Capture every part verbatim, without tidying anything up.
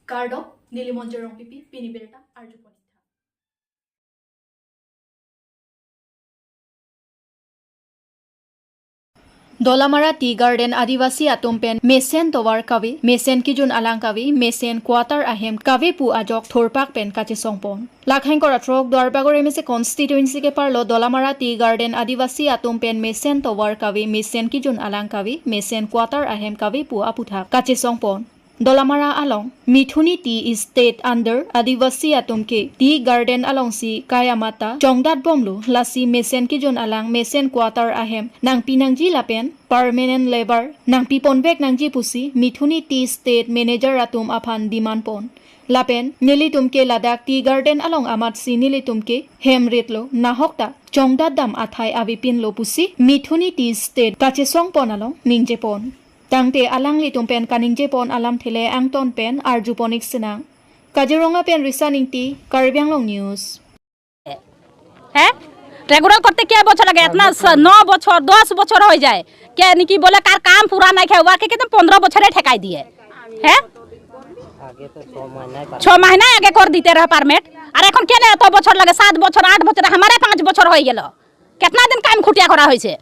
Kardom, neli Monjir Rongpipi, pini birta arjupon ik tha. Dolamara Tea Garden Adivasi atum pen mesen tovar kave, mesen kejun alang kave, mesen quarter ahem kave pu ajok thurpak pen kachesongpon. Lakhang kora throk Duarbagori M S A constituency keparlo Dolamara Tea Garden Adivasi atum pen mesen tovar kave, mesen kejun alang kave, mesen quarter ahem kave pu aputhak kachesongpon. Dolamara along Mithuni Tea Estate under Adivasi atum ke Tea Garden alongsi kai amat ta chongdatbomlo, lasi mesen kejun alang, mesen quarter ahem nangpi nangji lapen permanent labour nangpiponvek nangji pusi Mithuni Tea Estate manager atum aphan demand pon. Lapen nelitum ke ladak Tea Garden along amatsi nelitum ke hem ritlo, nahok ta chongdatdam athai avepinlo pusi Mithuni Tea Estate kachesongpon along ningjepon. Tangte alanglitum pen kaningjepon alamthe le angton pen arjupon ik sinang. Kaziranga pen Risan Ingti, Karbi Anglong News. হ্যাঁ, রেগুলার করতে কে বছর লাগে? এতনা স-, ন বছর, দশ বছর হয়ে যায়। কে নাকি বলে কার কাম পুরা নাই খেয়ে ওকে কিন্তু পনেরো বছরে ঠেকাই দিয়ে। হ্যাঁ, ছ মাহিনা আগে করে দিতে রহে পারমিট। আর এখন কেন এত বছর লাগে? সাত বছর, আট বছর, আমারে পাঁচ বছর হয়ে গেল। কেতনা দিন কাম খুটিয়া করা হয়েছে?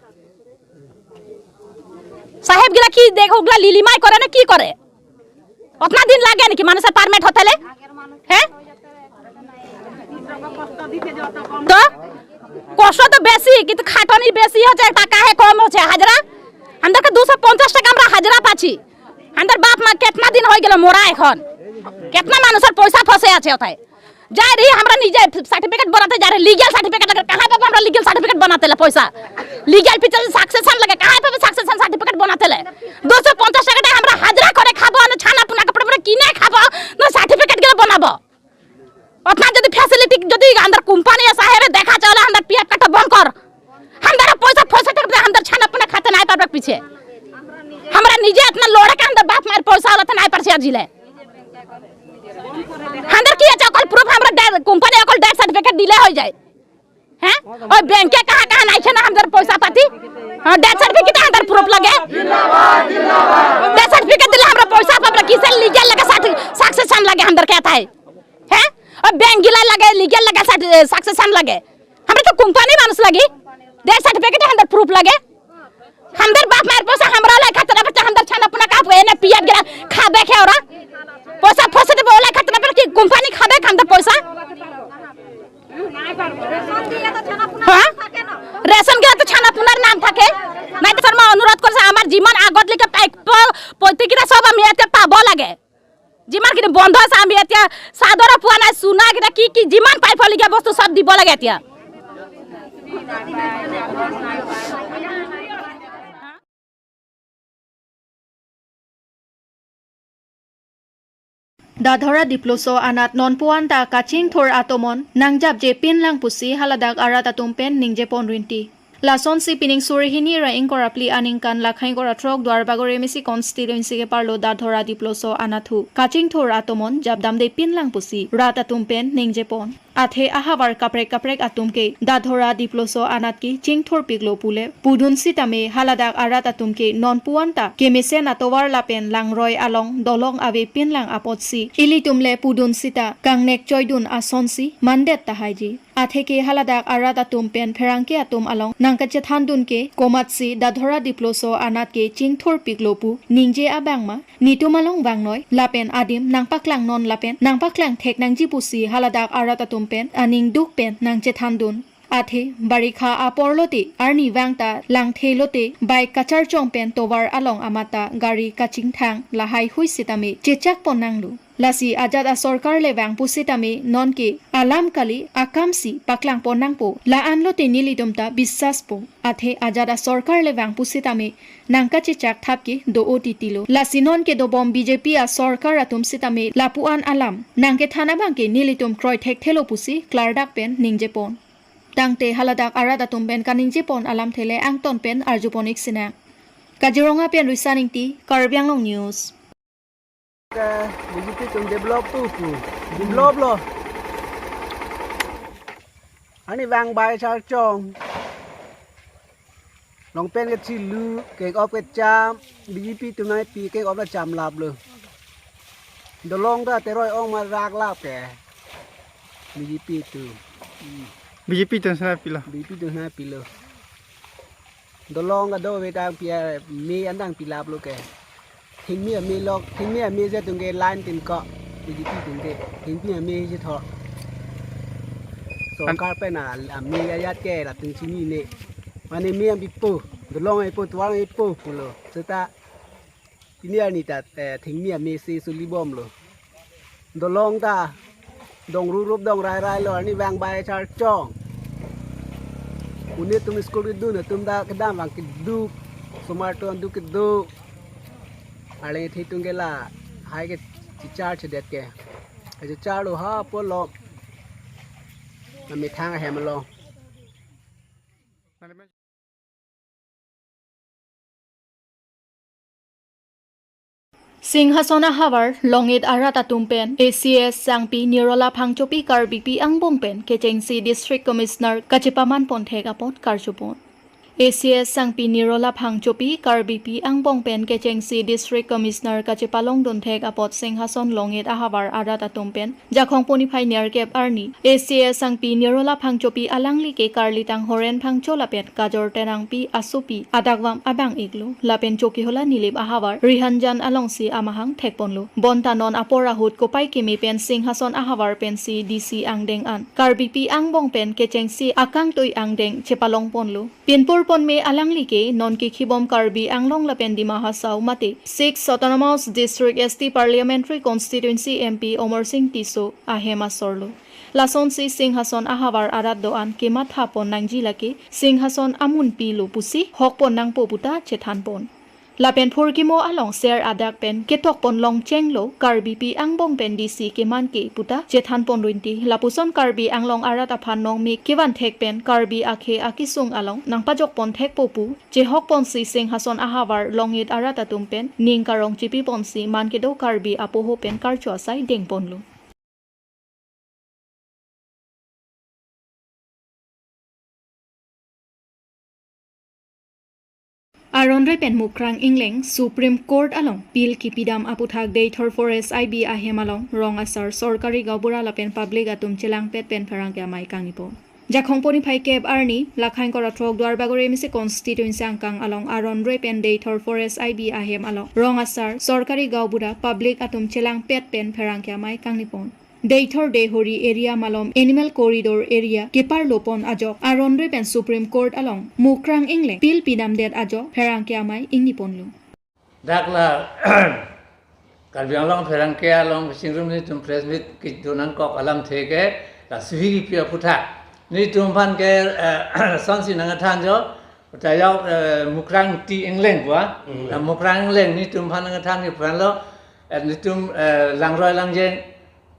সাহেব গিলা কি দেখো, ওগুলা লিলিমাই করে না কি করে? অতনা দিন লাগে নাকি মানুষের পারমিট হতে লে? হ্যাঁ, তো কষ্ট তো বেশি, কিন্তু খাটনি বেশি হচ্ছে, টাকা হে কম হচ্ছে। হাজিরা আমাদেরকে দুশো পঞ্চাশ টাকা আমরা হাজিরা পাচ্ছি। আমাদের বাপ মা কেতনা দিন হয়ে গেল মরা, এখন কেতনা মানুষের পয়সা ফসে আছে ওটাই। যাই রে, আমরা নিজে সার্টিফিকেট বানাতে যাই রে, লিগ্যাল সার্টিফিকেট লাগে, কাহা পাবো আমরা লিগ্যাল সার্টিফিকেট বানাতে লে পয়সা? লিগ্যাল পিছে সাকসেশন লাগে, কাহা পাবো সাকসেশন সার্টিফিকেট বানাতে লে? দুশো পঞ্চাশ টাকা দিয়ে আমরা হাজিরা করে খাবো, না ছানা পোনা কাপড় পরে কিনে খাবো, না সার্টিফিকেট গিলা বানাবো? অতনা যদি ফ্যাসিলিটি যদি আমাদের কোম্পানি আছে, হেরে দেখা চলে, আমাদের পিএফ কাটা বন্ধ কর। আমাদের পয়সা ফসে থাকবে, আমাদের ছানা পোনা খাতে নাই পারবে পিছে। আমরা নিজে এতনা লড়ে কে আমাদের বাপ মার পয়সা হলে তো নাই পারছে আর জিলে। আমাদের কি আছে? অকল প্রুফ আমরা ডে-, কোম্পানি অকল ডেথ সার্টিফিকেট দিলে হয়ে যায়। হ্যাঁ, ওই ব্যাংকে কাহা কাহা নাই না আমাদের পয়সা পাতি। হ্যাঁ, ডেথ সার্টিফিকেট আমাদের প্রুফ লাগে। ডেথ সার্টিফিকেট দিলে আমরা পয়সা পাবো, কিসের লিগ্যাল লাগে, সাকসেশন লাগে আমাদের কে তাই? হ্যাঁ, ওই ব্যাংক গিলা লাগে, লিগ্যাল লাগে, সাকসেশন লাগে। আমরা তো কোম্পানি মানুষ লাগি, ডেথ সার্টিফিকেট আমাদের প্রুফ লাগে। আমাদের বাপ মার পয়সা আমরা লাই খাতে না পারছে, আমাদের ছানা পোনা কাপ এনে পিয়াত গেলা খাবে খে ওরা। পয়সা ফসে দেবে ওলাই খাতে না পারলে কি কোম্পানি খাবে আমাদের পয়সা? হ্যাঁ, রেশন গিলা তো ছানা পোনার নাম থাকে। নাই তো শর্মা অনুরোধ করছে, আমার যিমান আগত লিখে পাইপ পৈতিকিরা সব আমি এতে পাবো লাগে। যিমান কিন্তু বন্ধ আছে, আমি এতিয়া চাদৰ পোৱা নাই, চুনা কিবা কি কি যিমান পাইবলগীয়া বস্তু চব দিব লাগে এতিয়া। Dadhora Diploso anat nonpu-an ta kachingthur atomon nangjapjepinlang pusi haladak arat atum pen ningjepon rinti. Lasonsi pining suri hini ra ingkoi ra phli aningkan lakhang ingkoi ra throk Duarbagori M A C constituency keparlo Dadhora Diploso anathu kachingthur atomon japdamdepinlang pusi rat atum pen ningjepon. Athe ahavar kaprek kaprek atum ke Dadhora Diploso anat ke chingthurpiklo pule pudun sitame haladak arat atum ke nonpu-an ta kemesen atovar lapen langroi along dolong avepinlang apotsi ilitum le pudun sita kangnek choidun asonsi mandet tahaiji. Atheke haladak arat atum pen pherangke atum along nangkachethandun ke komatsi Dadhora Diploso anat ke chingthurpiklo pu ningje abang ma, netum along vangnoi lapen adim nangpaklangnon lapen nangpaklang thek nangji pusi haladak arat atum pen aning duk pen nangchethandun. Athe barikha apor lote arnivang ta langthe lote bike kacharchong pen tovar along amat ta gari kachingthang lahai hui sitame chechakpon nanglo. Lasi ajat asorkar le vang pusitame nonke alam kali akamsi paklangpon nangpo, la-an lote nelitum ta biswaspo. Athe ajat asorkar le vang pusitame nangkachechak thap ke do-o titilo. Lasi nonke dobom B J P asorkar atum sitame lapu-an alam nangkethan abang ke nelitum kroi thekthelo pusi klardak pen ningjepon. Tangte haladak arat atum pen kaningjepon alamthe le angton pen arjupon ik sinang. Kaziranga pen Risan Ingti, Karbi Anglong News. Ke B J P atum develop tu pu. Develop lo. Arnivang bike charchong. Long pen ke chilu, ke-op kecham, B J P atum nangpi ke-op la chamlaplo. Dolong ta teroi ong ma rak lap ke. B J P atum. B J P atum sana pilo. B J P atum sana pilo. Dolong kado ave ta pi a me an dang pilap lo ke. Thengmi ame lok, thengmi ame je atum ke line tin ko. B J P atum ke. Thengmi ame je thor. Sorkar pen a, ame ajat ke latum chinine. Mane me an pipo. Dolong pipo, tovar pipo pulo. Seta pini arni ta, eh, thengmi ame si suli bomlo. Dolong ta dong rurup dong rairai lo, arni vang bai char chong. Une atum school kedun atum ta kedam vang keduk, osomar atum duk keduk. Arleng the atum ke lahai ke chichar chedet ke. Chichar lo ha pulo. Amethang ahem lo. Singhason ahavar Longit arat atum pen A C S sangpi Nirola Phangchopi Karbipi angbong pen kechengsi District Commissioner kachepaman ponthek apot karjupon. A C S sangpi Nirola Phangchopi Karbipi angbong pen kechengsi District Commissioner kachepalong dunthek apot Singhason Longit ahavar arat atum pen Jakhong puniphai nerkep arni A C S sangpi Nirola Phangchopi alangli ke karlitang Horen Phangcho lapen Kajor Terangpi asopi adakvam abang-iklo. Lapen Chokihola Nilip ahavar Rihanjan alongsi amahang thekponlo. Bonta non apor ahut kopai keme pen Singhason ahavar pensi D C angdeng an Karbipi angbong pen kechengsi akangtui angdeng chepalongponlo. Pinpur ponme alangli ke non kekhibom Karbi Anglong lapen Dima Hasao mate Sixth Autonomous District S T Parliamentary Constituency M P Omor Sing Tisso ahem asorlo. Lasonsi Singhason ahavar arat do-an kematha pon nangji lake Singhason amunpi lo pusi hokpon nangpo puta chethanpon. Lapen phurkimo along ser adak pen ketokpon longchenglo Karbipi angbong pen D C keman ke puta chethanpon rinti. Lapuson Karbi Anglong arat aphan nongmek kevan thek pen Karbi akhei akesung along nangpajokpon thekpo pu chehokponsi Singhason ahavar Longit arat atum pen ning karong chipiponsi man kedo Karbi apoho pen karcho asai dengponlo. Aron Roy pen Mukrang Engleng Supreme Court along appeal kipidam aputhak Deithor Forest I B ahem along rong asar, sorkari gaonbura lapen public atum chelangpet pen pherangke amei kangnipo. Jakhong puniphai kep arni, Lakhain Korathok Duarbagori M A C constituency angkang along Aron Roy pen Deithor Forest I B ahem along rong asar, sorkari gaonbura, public atum chelangpet pen pherangke amei kangnipon. Deithor Dehori area malom Animal Corridor area keparlopon ajok Aron Roy pen Supreme Court along Mukrang Engleng appeal pidamdet ajok pherangke amei ingniponlo. Dak la Karbi Anglong pherangke along chingrum nelitum press meet kedo nangkok alamthe ke la suhi kipi aputhak nelitum aphan ke, eh, sonsi nangthanjo, ta yok, eh, Mukrang T Engleng pu a. Mm. La Mukrang Engleng nelitum aphan nangthan ke aphan lo, eh, nelitum, eh, langroi langjeng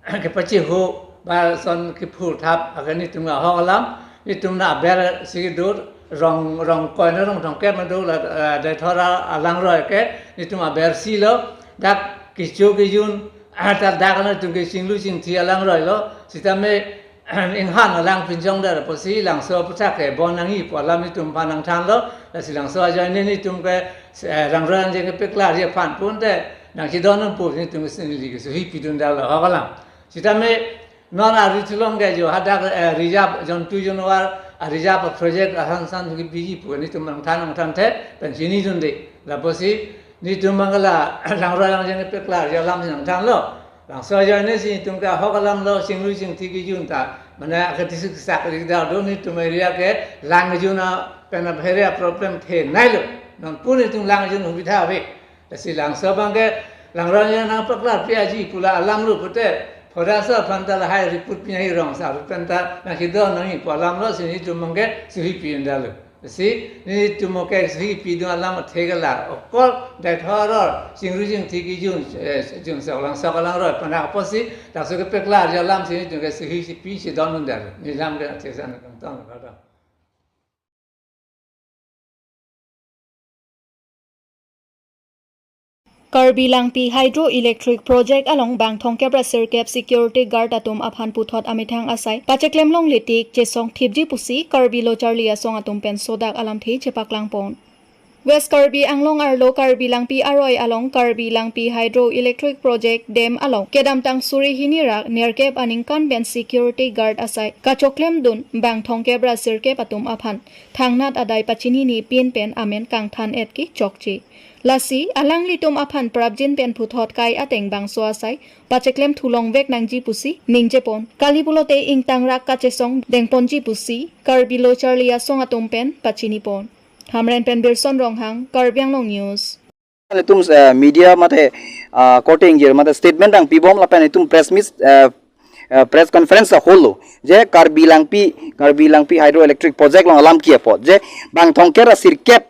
kepachiho ba son kephurthap akan nelitum ahok alam, nelitum na aber si kedo, rong, rong koi na rong thomkep ma do la, eh, Deithor alangroi ke nelitum abersi lo, dak kecho kejun, ah, ta dak nelitum ke chinglu chingthi alangroi lo, sitame inghan alang pinchong dar apotsi labangso aputhak ke bon nangji pu alam nelitum aphan nangthanlo, lasi labangso ajoine nelitum ke, eh, langroi langjeng kepaklarji aphan pute nangchedon nangpo nelitum ke si neli ke suhi pidun dalo ahok alam. Sitame non ari thulong ke jo hadak, eh, reserve jontu jonwar, ah, reserve project asan san ke biji pu nelitum nangthan nangthanthe pen chinidunde. Lapusi nelitum abang ke la langroi langjeng kepaklarji alam si nangthanlo. Labangso ajoine si nelitum ke ahok alam lo, chinglu chingthi kejun ta, mane ake district sak ri da do nelitum area ke lang kejun a pen a phere a problem the nailo. Non pu nelitum lang kejun hubidha ave. Lasi labangso abang ke langroi nangpaklar pi aji pu la alam lo pute, forest aphan ta lahai report pi nangji, rong asar pen ta nangchedon nangji pu alam lo, si nelitum abang ke suhi pidun dalo. Lasi nelitum ke suhi pidun alam athe ke la okor Deithor chingru chingthi kejun, eh, jun sok lang sok alangroi aphan apotsi labangso kepaklarji alam si nelitum ke suhi si pi chedondun dalo. Neli lam ke athe san kangton kardom. Karbi Langpi Hydroelectric Project along bang thomkep ra sirkep security guard atum aphan puthot amethang asai pacheklem longle tik chesong thipji pusi Karbi Lo Charli Asong atum pen sodak alamthe chepaklangpon. West Karbi Anglong arlo Karbi Langpi aroi along Karbi Langpi Hydroelectric Project dam along kedamtang suri hini rak nerkep aningkan pen security guard asai kachoklemdun bang thomkep ra sirkep atum aphan thangnat adai pachinine pin pen amen kangthan-et ke chokche. Lasi alanglitum aphan prapjin pen phuthot kai ateng bangso asai pacheklem thulongvek nangji pusi ningjepon. Kali pulote ingtangrak kachesong dengponji pusi Karbi Lo Charli Asong atum pen pachinipon. Hamren pen Birson Ronghang, Karbi Anglong News. Itum, eh, media mate, ah, korte ingjir mate statement nangpibom lapen itum press meet, eh, eh, press conference aholo je Karbi Langpi, Karbi Langpi Hydroelectric Project along alam kiyapo je bang thomkep ra sirkep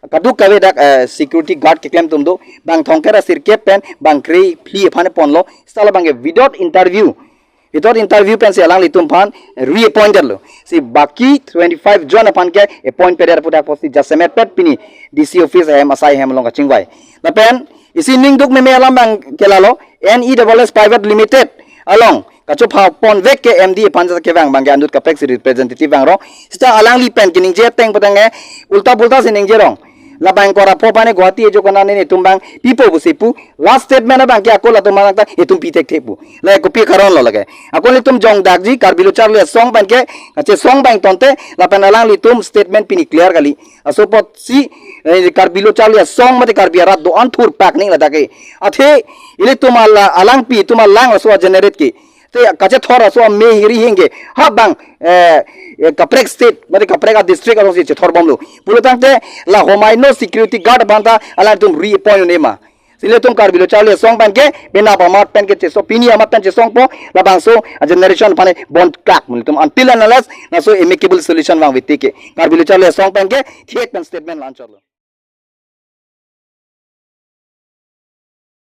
kaduk kave dak, eh, security guard keklem atum do, bang thomkep ra sirkep pen bang krephli aphan ponlo, seta labang ke without interview, without interview pensi alanglitum aphan reappointed lo. Si baki twenty-five jon aphan ke appoint pedet pu dak apotsi jasemet pet pini D C office ahem asai ahem along kachingvai. Lapen isi ningduk meme alam bang ke lalo, N E S S Private Limited along kachopha ponvek ke M D aphan jat kevang bang ke andut kaprek si representative vang rong. Seta alangli pen keningje ateng patang ke ulta pulta si ningje rong. Labang kora pho aphan Guwahati ejo kona nene itum bang pipo pusi pu last statement abang ke ako latum alang ta itum pi thekthe pu. La kopi karon lo lake. Ako ilitum jongdakji Karbi Lo Charli Asong pen ke kachesong bang tonte lapen alanglitum statement pini clear kali. Laso apotsi, eh, Karbi Lo Charli Asong mate Karbi arat do-an thurpak ning ladak ke. Athe ilitum ala, alangpi itum alang laso a-generate ke. Te kachethor laso ame hiri hingke ha bang, eh, eh, kaprek state mate kaprek a-district alongsi chethor bomlo. Pulotangte la homai no security guard aphan ta alanglitum reappoint un-e ma. Si ilitum Karbi Lo Charli Asong pen ke bina pamat pen ke cheso pini amat pen chesongpo labangso a-generation aphan bond klak ilitum until and unless laso amicable solution vangve tike. Karbi Lo Charli Asong pen ke thek pen statement la-an chotlo.